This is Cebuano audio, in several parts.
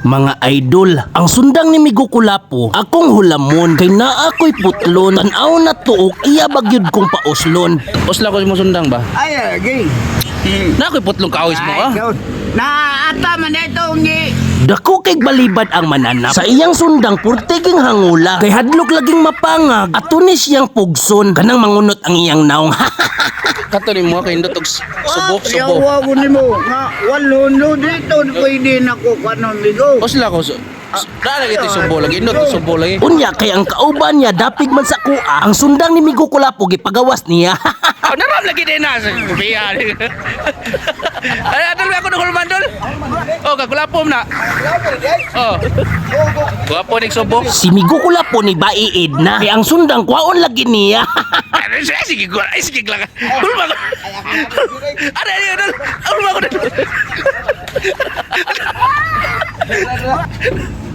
Mga idol, ang sundang ni Migo Kulapo, akong hulamon kay naa ko'y putlon, tan-aw na tuok, iya bagyod kong pauslon. Usla ko mo sundang ba? Ay, lagi. Na ako'y putlong kaawis mo ah. Naata man ito ngi. Dako kay balibad ang mananap. Sa iyang sundang purtiging hangula, kay hadlok laging mapangag, ato ni siyang pugson, kanang mangunot ang iyang naong. Kato ni mo kay indot og subo, subo. Yawa ko nimo nga walo dito pwede na ko kanon migo. Usla ko Dala lagi subo lagi indot og subo lagi. Unya kay ang kauban niya dapig man sa kuha, ang sundang ni Migo Kulapo gipagawas niya. Ah, naram lagi din na sa kupiya. Ay, adol ako nung hulman dol. Oh, kakulapom na. Oh. Gwapo ning subo. Si Migo Kulapo ni baiid na, kay ang sundang kwaon lagi niya. Ano siya? Sige, gua. Ay, sige lang. Hulma ko. Ano, ano, ano? Hulma ko dol.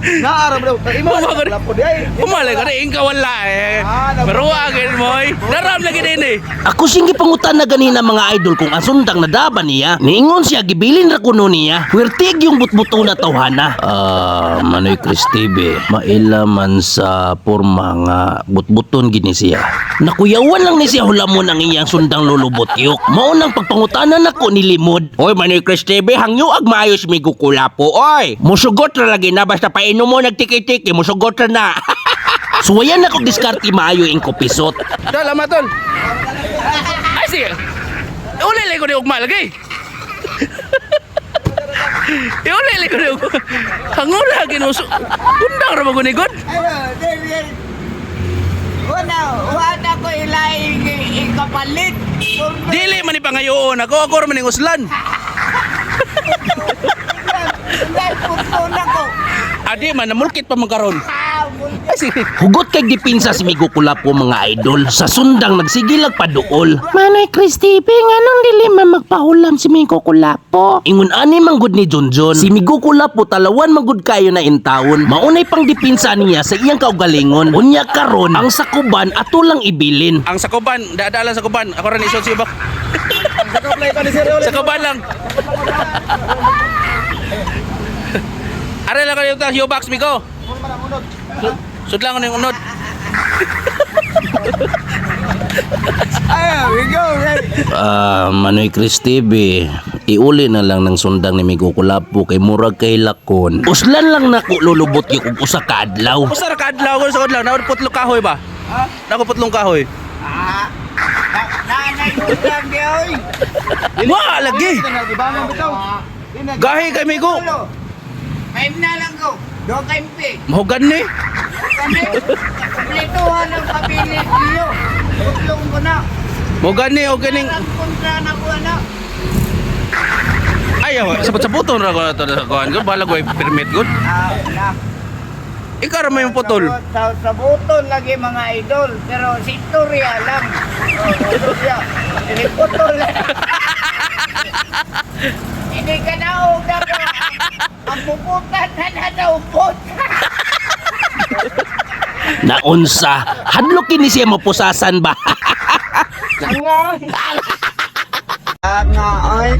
Naarab daw. Imo Hulma ko. lapo di ay. Umalay ko na, ingka wala eh. Pero agin mo eh. Naram lagi din eh. Ako siyang gipangutan na ganina mga idol kung ang sundang nadaba niya. Niingon siya gibilin ra kuno niya. Wertig yung butbuto na tawhana. Ah, Manoy Kristibe, maila man sa porma nga butbuton gini siya. Nakuyawan lang ni siya hulamon ang iyang sundang lulubutyok. Mao nang pagpangutanan nako ni Limod. Oy Manoy Kristibe, hangyo ag maayos mi gukulapo oy. Musugot ra lagi na basta painom mo nagtiki-tiki, musugot ra na. Suwayan ako diskarte maayo ing kopisot. Dol, ama tol. Ay, sige. Uli lang ko ni ugma lagi. Iuli lang ko ni ugma. Hangula ginuso. Undang ra mo gud. Ay, dili. Wala, wala ko ilay ikapalit. Dili man ni pangayoon ako, ako ra man ning uslan. Dahil puto na ko. Adi man namulkit pa man karon. Ah, Ay, sige. Hugot kay dipinsa si Migo Kulapo mga idol. Sa sundang nagsigilag paduol. Manoy Kristipe, nganong dili man magpahulam si Migo Kulapo? Ingon ani manggod ni Junjun. Si Migo Kulapo talawan manggod kayo na intawon. Maunay pang dipinsa niya sa iyang kaugalingon. Unya karon ang sakuban ato lang ibilin. Ang sakuban, daadala sa sakuban. Ako ra ni isod si Ibak. Sakuban lang. Are lang kayo ta, box migo. Sudlan ko ning unod. Ay, we go. Ah, Manoy Kristibe, iuli na lang ng sundang ni Migo Kulapo kay murag kay lakon. Uslan lang nako lulubot yung og usa ka adlaw. Usa ra ka adlaw ko sa adlaw, naod putlong kahoy ba? Ha? Nako putlong kahoy. Ah, nanay ko lang di oy. Wa lagi. Gahi kay migo. Kaim na lang ko. Do kaimpi. Mahugan ni. Kami, kumpletuhan ang kabilit niyo. Putlong ko na. Mahugan ni og kining Ang kontra na ko na. ayaw sabot-sabuton ra ko na to sa kuan ko balag way permit gud. Ah, wala. Ikaw ra may putol. Sa butol lagi mga idol, pero si Toria lang. Oh, Toria. Hindi putol. Hindi ka na uga ko. Ang puputan na nanaupot. Naunsa, hadlok kini siya mapusasan ba? Nga, oy.